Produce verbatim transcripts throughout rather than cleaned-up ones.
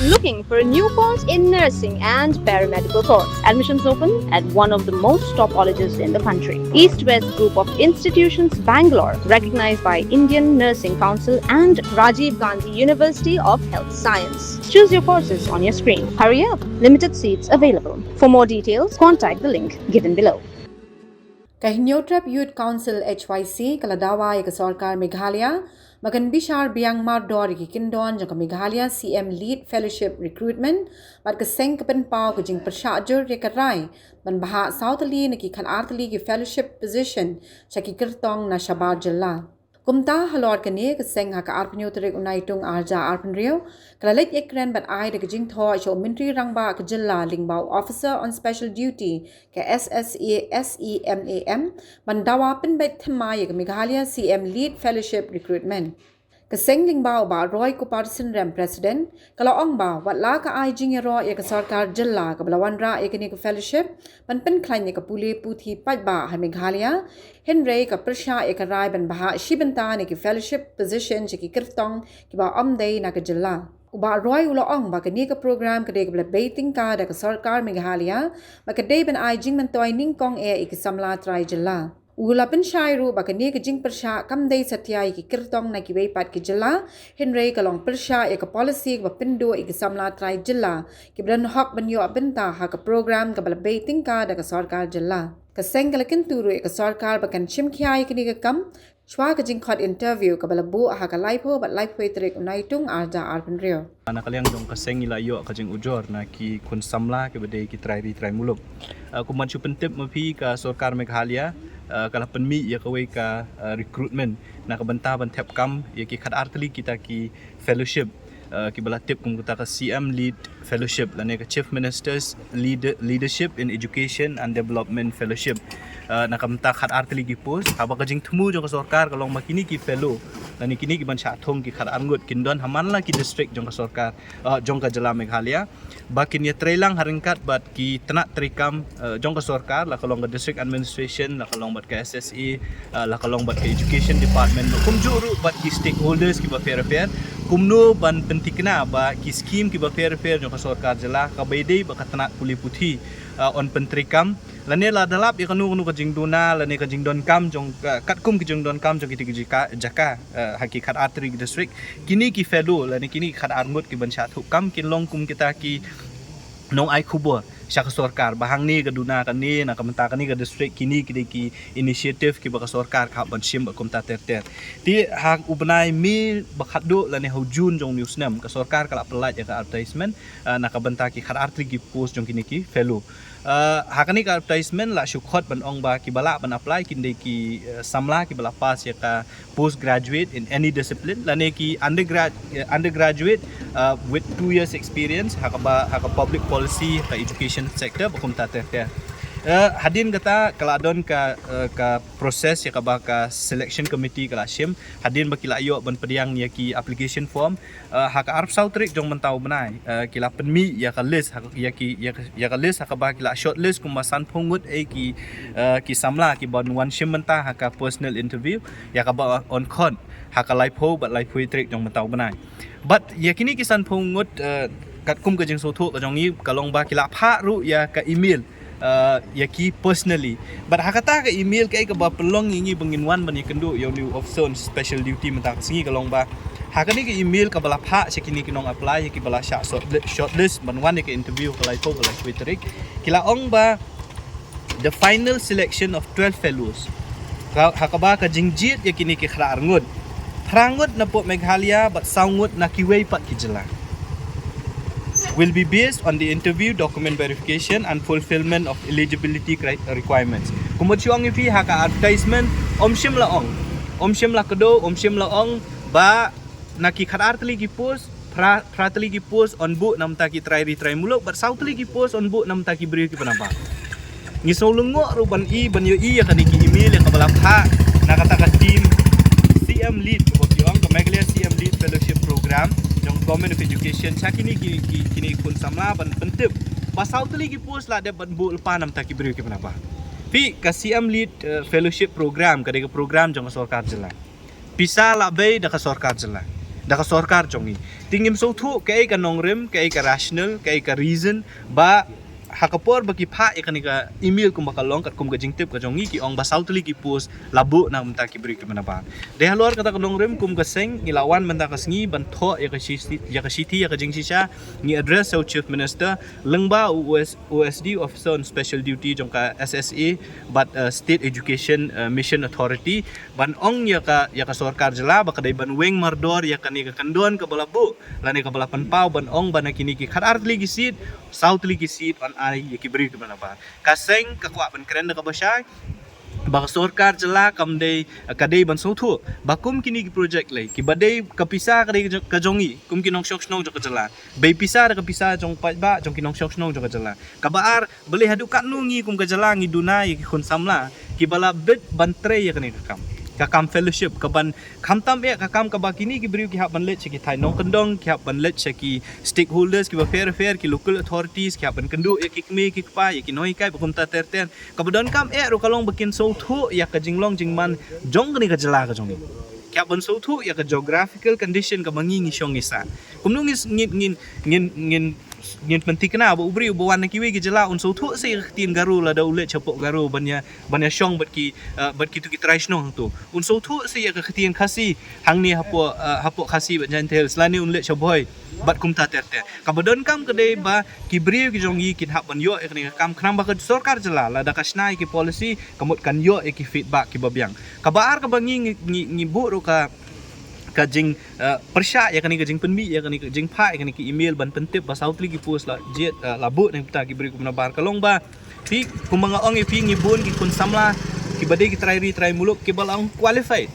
Looking for a new course in nursing and paramedical course? Admissions open at one of the most top colleges in the country. East West Group of Institutions, Bangalore, recognized by Indian Nursing Council and Rajiv Gandhi University of Health Science. Choose your courses on your screen. Hurry up, limited seats available. For more details, contact the link given below. Ka Hynñiewtrep Youth Council, H Y C, ka la dawa ïa ka sorkar Meghalaya ba kan bishar biang mardor ïa ki kyndon jong ka Meghalaya C M Lead Fellowship Recruitment, bad ka seng ka pynpaw ka jingpyrshah jur ïa ka rai ban bhah saw tylli na ki khatar tylli ki fellowship position sha ki kyrtong na shabar jylla. Kumta halor kane ka seng ha ka arphew tarik u Naitung arhajar arphew, ka la leit ïakren bad ai da ka jingthoh sha u Myntri Rangbah ka jylla lyngba u Officer on Special Duty ka S S A S E M A M ban dawa pynbeit thymmai ïa ka Meghalaya C M Lead Fellowship Recruitment. Ka seng lyngba u Bah Roy Kupar Synrem, President, ka la ong ba wat la ka ai jingïaroh ïa ka sorkar jylla kaba la wanrah ïa kane ka fellowship ban pynkhlaiñ ïa ka pule puthi paidbah ha Meghalaya, hynrei ka pyrshah ïa ka rai ban bhah shi bynta na ki fellowship position sha ki kyrtong kiba ym dei na ka jylla. U Bah Roy u la ong ba kane ka program ka dei kaba la bei tyngka da ka sorkar Meghalaya, ba ka dei ban ai jingmyntoi nyngkong eh ïa ki samla trai jylla. U la pynshai ruh ba kane ka jingpyrshah kam dei satia ïa ki kyrtong na kiwei pat ki jylla, hynrei ka long pyrshah ïa ka policy kaba pynduh ïa ki samla trai jylla kiba don hok ban ïoh bynta ha ka program kaba la bei tyngka da ka sorkar jylla. Ka seng ka la kyntu ruh ïa ka sorkar ba kan shim khia ïa kane ka kam shuwa ka jingkhot interview kaba la buh ha ka laiphew bad laiphew tarik u Naitung arhajar arphew. Na ka liang jong ka seng ngi la ïoh ka jingujor na ki khun samla kiba dei ki trai ri trai muluk. Ah, kum ban shu pyntip ma phi, ka sorkar Meghalaya, ah, ka la pynmih ïa kawei ka, ah, recruitment na ka bynta ban thep kam ïa ki khatar tylli kita ki fellowship, ah, kiba la tip kum kita ka C M Lead Fellowship lane ka Chief Minister's Leader-, Leadership in Education and Development Fellowship. Ah, na ka bynta khatar tylli ki post, haba ka jingthmu jong ka sorkar ka long ba kine ki fellow lane kine ki ban shah thung ki khatar ngut kin don ha man la ki district jong ka sorkar, ah, jong ka jylla Meghalaya, ba kin ïatreilang ha ryngkat bad ki tnat treikam, eh, jong ka sorkar, la ka long ka district administration, la ka long bad ka S S A, eh, la ka long bad ka education department, bad kumjuh ruh bad ki stakeholders kiba pher pher, kumno ban pynthikna ba ki skim kiba pher pher jong ka sorkar jylla kaba ïadei bad ka tnat pule puthi, eh, yn pyntreikam, lane lada lap ïa kano kano ka jingduna lane ka jingdonkam jong ka, katkum ka jingdonkam jong kita ki jaka, jaka, eh, ha ki khatar tylli ki district, kine ki fellow lane kine ki khatar ngut ki ban shah thung kam kin long kum kita ki nong ai khubor sha ka sorkar ba hangne ka duna kane, na ka bynta kane ka district, kine ki dei ki initiative kiba ka sorkar ka hap ban shim bad kumta ter ter. Te ha u bnai May ba khatduh lane ha u June jong une u snem, ka sorkar ka la pyllait ïa ka advertisement, ah, na ka bynta ki khatar tylli ki post jong kine ki fellow. Ah, ha kane ka advertisement la shu khot ban ong ba kiba lah ban apply kin dei ki, eh, samla kiba la pass ïa ka postgraduate in any discipline lane ki undergrad-, eh, undergraduate, uh, with two years experience ha kaba, ha ka public policy, ha ka education sector, bad kumta ter ter. Eh, hadien kata ka la don ka, eh, ka process ïa kaba ka selection committee ka la shim, hadien ba ki la ïoh ban pdiang ïa ki application form, eh, ha ka arphew saw tarik jong mynta u bnai, eh, ki la pynmih ïa ka list, ha ka, ïa ki, ïa ka, ïa ka list ha kaba ki la shortlist kumba sanphew ngut eh ki, eh, ki samla kiban wan shim bynta ha ka personal interview, ïa kaba yn khot ha ka laiphew bad laiphew tarik jong mynta u bnai. Bad ïa kine ki sanphew ngut, eh, katkum ka jingsngewthuh ka jong ngi ka long ba ki la phah ruh ïa ka email, eh, ïa ki personally. Bad ha kata ka email kaei kaba pynlong ïa ngi ba ngin wan ban ïakynduh ïa une u officer on special duty mynta ka sngi ka long ba ha kane ka email kaba la phah sha kine ki nong apply ïa kiba la shah shortli-, shortlist ban wan ïa ka interview ka laiphew, ka laiphew tarik, ki la ong ba the final selection of twelve fellows, ka, ha kaba ka jingjied ïa kine ki khatar ngut, phra ngut na pop Meghalaya bad saw ngut na kiwei pat ki jylla, will be based on the interview, document verification and fulfillment of eligibility cri-, requirements. Kumba shu ong ïa phi ha ka advertisement, ym shym la ong, ym shym la kdew, ym shym la ong ba na ki khatar tylli ki post, phra, phra tylli ki post yn buh na bynta ki trai ri trai muluk bad saw tylli ki post yn buh na bynta ki briew kiba nabar. Ngi sngew lyngngoh ruh ban i, ban ïohi ïa kane ka email ïa kaba la phah na kata ka team C M Lead, kaba ki ong ka Meghalaya C M Lead Fellowship Program jong Government of Education sha kine ki, ki, kine ki khun samla ban pyntip ba saw tylli ki post la dep ban buh lypa na bynta ki briew kiba nabar. Phi, ka C M Lead, eh, Fellowship Program ka dei ka program jong ka sorkar jylla. Pisa la bei da ka sorkar jylla. da ka sorkar jong ngi. Te ngim sngewthuh kaei ka nongrim, kaei ka rational, kaei ka reason ba ha ka por ba ki phah ïa kane ka email kumba ka long katkum ka jingtip ka jong ngi, ki ong ba saw tylli ki post la buh na ka bynta ki briew kiba nabar. Dei halor kata ka nongrim, kum ka seng ngi la wan mynta ka sngi ban thoh ïa ka shithi, ïa ka shithi, ïa ka jingshisha, ngi address ïa u Chief Minister lyngba u OS, OSD, Officer on Special Duty jong ka SSA, bad, uh, State Education, uh, Mission Authority, ban ong ïa ka, ïa ka sorkar jylla ba ka dei ban weng mardor ïa kane ka kyndon kaba la buh lane kaba la pynpaw, ban ong ba na kine ki khatar tylli ki seat, saw tylli ki seat yn ai ïa ki briew kiba nabar. Ka seng ka kwah ban kren da kaba shai ba ka sorkar jylla kam dei, ka dei ban sngewthuh ba kum kine ki project lei kiba dei ka pisa ka dei ka jong, ka jong ngi kum ki nongshong shnong jong ka jylla, bei pisa da ka pisa jong paidbah, jong ki nongshong shnong jong ka jylla. Kaba ar, balei haduh katno ngi kum ka jylla ngi duna ïa ki khun samla kiba la bit ban trei ïa kane ka kam, ka kam fellowship, kaban khamtam eh ka kam kaba kine ki briew ki hap ban leit sha ki thaiñ nongkyndong, ki hap ban leit sha ki stakeholders kiba pher pher, ki local authorities, ki hap ban kynduh ïa ki kmie ki kpa, ïa ki nonghikai ba kumta ter ter. Kaba donkam eh ruh ka long ba kin sngewthuh ïa ka jinglong jingman jong kane ka jylla ka jong ngi. Ki hap ban sngewthuh ïa ka geographical condition kaba ngi ngi shong ngi sah. Kumno ngin, ngin, ngin, ngin ngin pynthikna ba u briew uba wan na kiwei ki jylla un sngewthuh seh ïa ka ktien Garo lada u leit shapoh Garo ban ïa, ban ïa shong bad ki, eh, bad kitu ki trai shnong hangto. Un sngewthuh seh ïa ka ktien Khasi hangne hapoh, eh, hapoh Khasi bad Jaintia Hills, lane un leit sha Bhoi bad kumta ter ter. Kaba donkam ka dei ba ki briew ki jong ngi kin hap ban ïoh ïa kane ka kam, khnang ba ka sorkar jylla lada ka shna ïa ki policy ka mut kan ïoh ïa ki feedback kiba biang. Kaba ar kaba ngi, ngi, ngi, ngi buh ruh ka ka jing, eh, pyrshah ïa kane ka jingpynmih ïa kane ka jingphah ïa kane ka email ban pyntip ba saw tylli ki post la jied, eh, la buh na ka bynta ki briew kiba nabar ka long ba phi, kumba nga ong ïa phi, ngi bun ki khun samla kiba dei ki trai ri trai muluk kiba la ong qualified.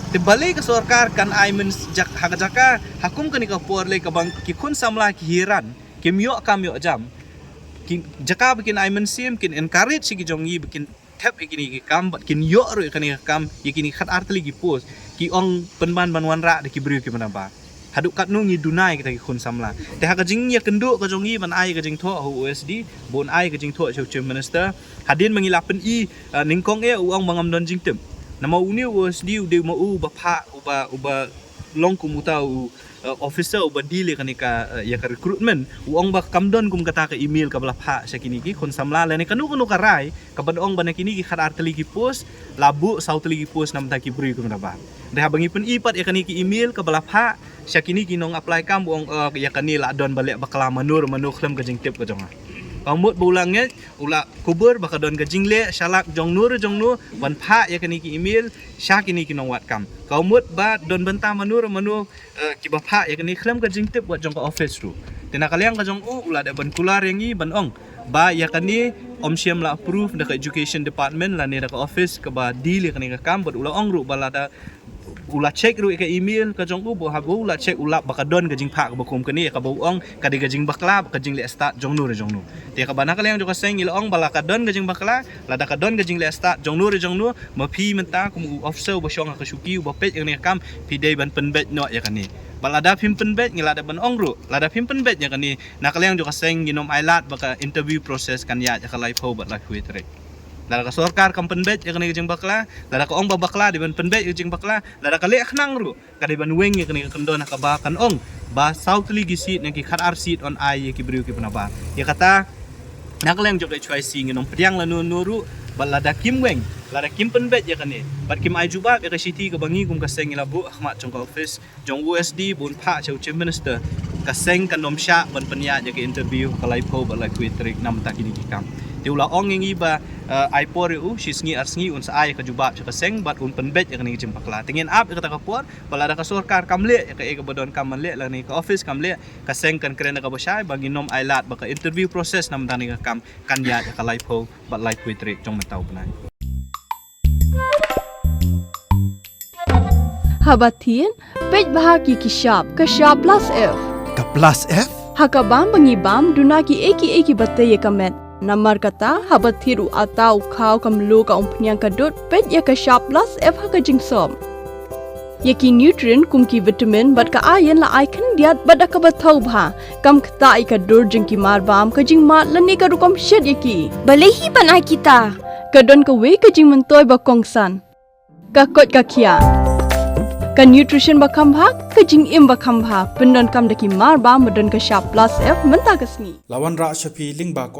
Te balei ka sorkar kan ai myn jak ha ka jaka ha kum kane ka por lei kaba ki khun samla ki hiran, kim ïoh kam ïoh jam. Ki jaka ba kin ai mynsiem, kin encourage ïa ki jong ngi ba kin thep ïa kine ki kam bad kin ïoh ruh ïa kane ka kam, ïa kine khatar tylli ki post, ki ong pynban ban wanrah da ki briew kiba nabar. Haduh katno ngi duna ïa kita ki khun samla? Te ha ka jingïakynduh ka jong ngi ban ai ka jingthoh ha u OSD, ba un ai ka jingthoh sha u Chief Minister, hadien ba ngi la pyni, ah, nyngkong eh u ong ba ngam don jingtip. Namar une u OSD u dei ma u uba phah, uba, uba long kum uta u, eh, officer uba deal ïa kane ka, eh, ïa ka recruitment. U ong ba kam don kum kata ka email kaba la phah sha kine ki khun samla lane kano kano ka rai kaban ong ba na kine ki khatar tylli ki post la buh saw tylli ki post na ka bynta ki briew kiba nabar. Te haba ngi pyni pat ïa kane ka email kaba la phah sha kine ki nong apply kam, u ong, eh, ïa kane la don ba leh bakla mano mano khlem ka jingtip ka jong nga. Ka mut ba u la ngeit, u la kubur ba ka don ka jingleh shalak jongno re jongno ban phah ïa kane ka email sha kine ki nongwad kam. Ka mut ba don bynta mano mano, eh, kiba phah ïa kane khlem ka jingtip wat jong ka office ruh. Te na ka liang ka jong u, u la dep ban kular ïa ngi ban ong ba ïa kane ym shym la approve da ka education department lane da ka office kaba deal ïa kane ka kam, bad u la ong ruh ba lada u la check ruh ïa ka email ka jong u, ba haba u la check u lap ba ka don ka jingphah kaba kum kane, ïa kaba u ong ka dei ka jingbakla bad ka jingleh stad jongno re jongno. Te kaba na ka liang jong ka seng ngi la ong ba la ka don ka jingbakla, lada ka don ka jingleh stad jongno re jongno, ma phi mynta kum u officer uba shong ha ka shuki uba peit ïa kane ka kam, phi dei ban pynbeit noh ïa kane. Bad lada phim pynbeit, ngi la dep ban ong ruh, lada phim pynbeit ïa kane, na ka liang jong ka seng ngin ym ailad ba ka interview process kan ïaid ha ka laiphew bad laiphew wei tarik. Lada ka sorkar kam pynbeit ïa kane ka jingbakla, lada ka ong ba bakla, dei ban pynbeit ïa ka jingbakla, lada ka leh khnang ruh, ka dei ban weng ïa kane ka kyndon ha kaba kan ong ba saw tylli ki seat na ki khatar seat yn ai ïa ki briew kiba nabar. Ïa kata, na ka liang jong ka HYC ngin ym pdiang lano lano ruh, bad lada kim weng, lada kim pynbeit ïa kane, bad kim ai jubab ïa ka shithi kaba ngi kum ka seng ngi la buh ha khmat jong ka office jong u OSD ba un phah sha u Chief Minister, ka seng kan ym shah ban pynïaid ïa ka interview ha ka laiphew bad laiphew wei tarik na ka bynta kine ki kam. Te u la ong ïa ngi ba, eh, ai por ïa u shi sngi ar sngi, un sa ai ïa ka jubab sha ka seng bad un pynbeit ïa kane ka jingbakla. Te ngin ap ïa kata ka por, bad lada ka sorkar kam leh ïa kaei kaba donkam ban leh lane ka office kam leh, ka seng kan kren da kaba shai ba ngin ym ailad ba ka interview process na ka bynta kane ka kam kan ïaid ha ka laiphew bad laiphew wei tarik jong mynta u bnai. Haba thied, peit bha ki ki shap, ka shap plus F. Ka plus F? Ha ka bam ba ngi bam, duna kiei kiei kiba tei ïa ka met. Namar kata, haba thied u atta u khaw ka mluh ka umphniang ka dud, peit ïa ka shap plus F ha ka jingsop. Ïa ki nutrient kum ki vitamin bad ka iron la ai khyndiat bad da kaba thaw bha, kam ktah ïa ka dur jong ki mar bam, ka jingmad lane ka rukom shet ïa ki. Balei hi ban ai kita? Ka don kawei ka jingmyntoi ba kongsan. Ka koit ka khiah. Ka nutrition ba kham bha, ka jingim ba kham bha, pyndonkam da ki mar ba, ba don ka shap plus F mynta ka sngi. La wanrah sha phi lyngba